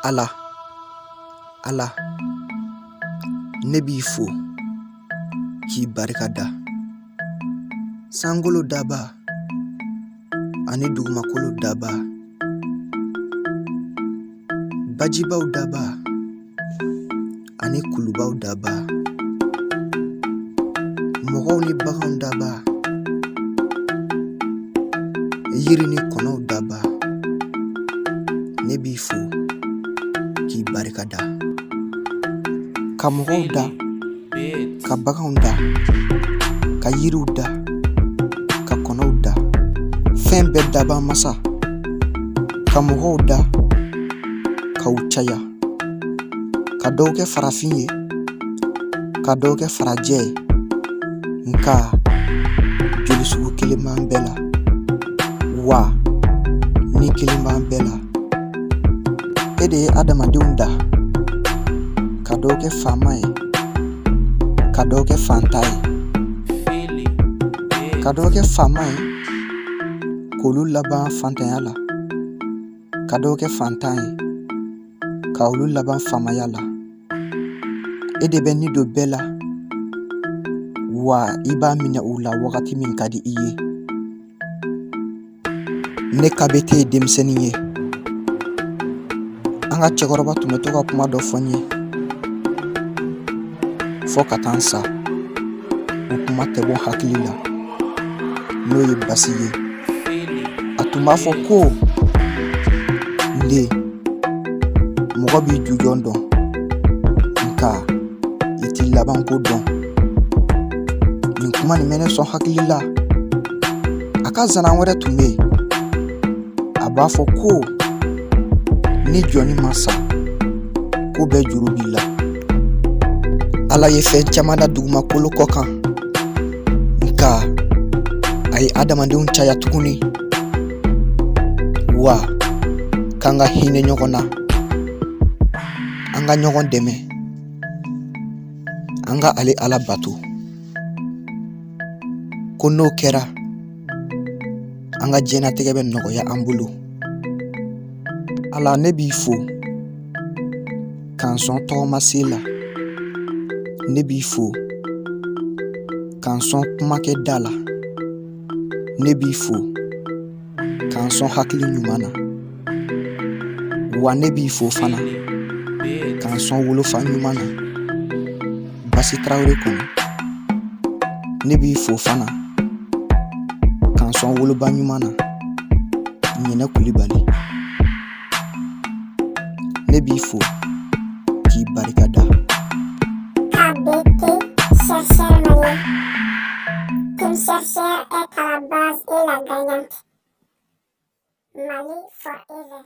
Ala, Ala, ne b'i fo k'i barika da. Sankolo daba ani dugumakolo daba, bajibaw daba ani kulubaw daba, mɔgɔw ni baganw daba, yiri ni kɔnɔw daba, ne b'i fo k'i barika da. Ka mɔgɔw da, ka baganw da, ka yiriw da, ka kɔnɔw da, fɛn bɛɛ daba masa, ka mɔgɔw da, ka u caya, ka dɔw kɛ farafin ye, ka dɔw kɛ farajɛ ye, nka joli sugu kelen b'an bɛɛ la, wa ni kelen b'an bɛɛ la. E de ye adamadenw da, ka dɔw kɛ faama ye, ka dɔw kɛ fantan ye, ka dɔw kɛ faama ye k'olu laban fantanya la, ka dɔw kɛ fantan ye ka olu laban faamaya la. E de bɛ ni don bɛɛ la, wa i b'a minɛ u la wagati min ka di i ye. Ne KBT ye denmisɛnnin ye. An ka cɛkɔrɔba tun bɛ to ka kuma dɔ fɔ n ye fɔ ka taa n sa, o kuma tɛ bɔ hakili la, n'o ye basi ye. A tun b'a fɔ ko n den, mɔgɔ b'i jujɔn dɔn, nka i t'i labanko dɔn. Nin kuma nin bɛ ne sɔn hakili la. A ka zana wɛrɛ tun bɛ yen, a b'a fɔ ko ni jɔnni ma sa, ko bɛɛ juru b'i la. Ala ye fɛn caman da dugumakolo kɔ kan, nka a ye adamadenw caya tuguni, wa k'an ka hinɛ ɲɔgɔn na, an ka ɲɔgɔn dɛmɛ, an ka ale Ala bato, ko n'o kɛra an ka diɲɛnatigɛ bɛ nɔgɔya an bolo. Ala, ne b'i fo k'an sɔn tɔgɔmasen la, ne b'i fo k'an sɔn kumakɛ da la, ne b'i fo k'an sɔn hakili ɲuman na, wa ne b'i fo fana k'an sɔn wolofa ɲuman na. Basi Tarawele kɔnɔ, ne b'i fo fana k'an sɔn woloba ɲuman na, Ɲinɛ Kulibali. Ne b'i fo k'i barika da. KBT, chercheur malien. Team chercheur est à la base et la gagnante. Mali forever.